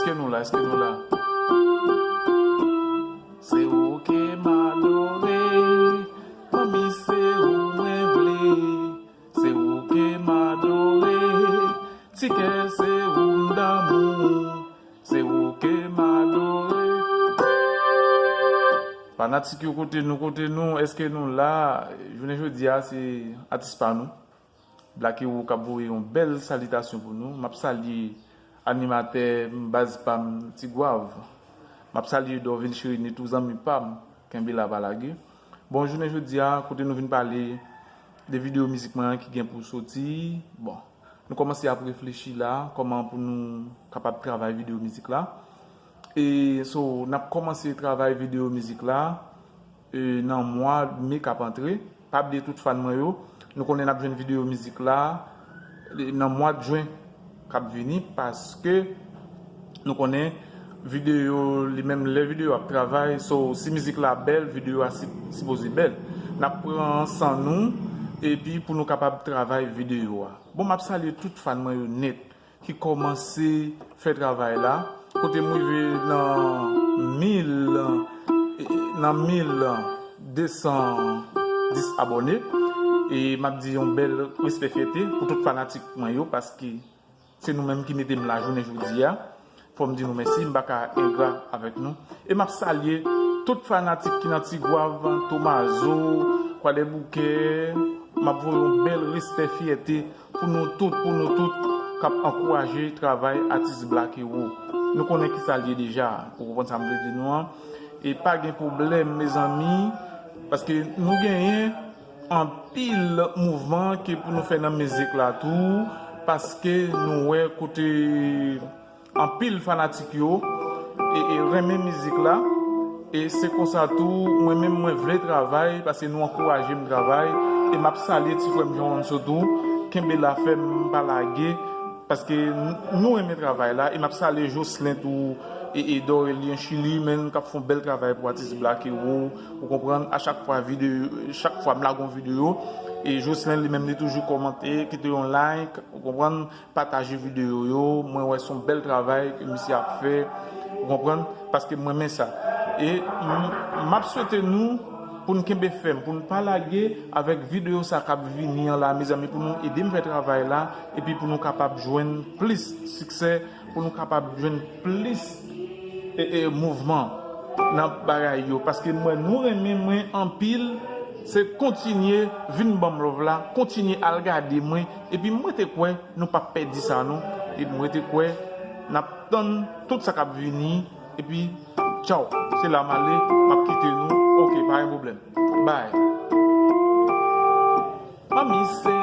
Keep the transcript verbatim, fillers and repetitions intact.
Èske nou la? Èske nou la? Se ou ke m adore, manmi, se ou mwen vle. Se ou ke m adore, ti kè, se ou m damou. Se ou ke m adore. Fanatik yo, kote nou, kote nou, èske nou la? Jounen jodi a, se atis pa nou, Black Hero, k ap voye yon bèl salitasyon pou nou. M ap salye animatè m, baz pa m, Ti Gwav. M ap salye Dorvil Cherinet, tout zanmi pa m, kenbe la, pa lage. Bon, jounen jodi a, kote nou vin pale de videyo mizik mwen an ki gen pou soti. Bon, nou kòmanse ap reflechi la, kòman pou nou kapab travay videyo mizik la. E so, n ap kòmanse travay videyo mizik la, e, nan mwa me k ap antre. Pa bliye tout fan mwen yo, nou konnen n ap jwenn videyo mizik la, e, nan mwa jen k ap vini, paske nou konnen videyo, li menm lè videyo ap travay, so, si mizik la bèl, videyo a si-, sipoze bèl. N ap pran san nou, epi pou nou kapab travay videyo a. Bon, m ap salye tout fan mwen yo nèt ki kòmanse fè travay la, kote m rive nan mil, nan mil de san dis abòne. E m ap di yon bèl respè, fyète pou tout fanatik mwen yo, paske se nou menm ki mete m la jounen jodi a. Fò m di nou mèsi, m pa ka engra avèk nou. E m ap salye tout fanatik ki nan Ti Gwav, Tomazo, Kwadèboukè. M ap voye yon bèl respè, fyète pou nou tout, pou nou tout k ap ankouraje travay atis Black Hero. Nou konnen ki sa l ye deja, ou konprann sa m vle di nou an. E pa gen pwoblèm, mezanmi, paske nou genyen anpil mouvman ke pou nou fè nan mizik la tou, paske nou wè kote anpil fanatik yo e, e renmen mizik la. E se konsa tou, mwen menm, mwen vle travay, paske nou ankouraje m travay. E m ap salye ti frè m Jean Ronso tou. Kenbe la, fè m pa lage, paske n-, nou renmen travay la. E m ap salye Jocelyn tou, e, e Dorelien Chili, menm, k ap fè yon bèl travay pou atis Black Hero. Ou konprann? A chak fwa videyo, chak fwa m lage yon videyo, e Jocelyn li menm, li toujou kòmante, kite yon like, ou konprann? Pataje videyo yo. Mwen wè se yon bèl travay ke misye ap fè. Ou konprann? Paske m renmen sa. E m, m ap swete nou pou n kenbe fèm, pou n pa lage avèk videyo sa k ap vini an la, mezanmi, pou nou ede m fè travay la, epi pou nou kapab jwenn plis siksè, pou nou kapab jwenn plis, e, e, mouvman nan bagay yo. Paske mwen, nou renmen mwen anpil, se kontinye vin ban m love la, kontinye al gade mwen, epi mwen te kwè nou p ap pèdi sa non. E mwen te kwè n ap tann tout sa k ap vini. Epi, tchaw, se la m ale, m ap kite nou. Oke, pa gen pwoblèm. Bye. Manmi, se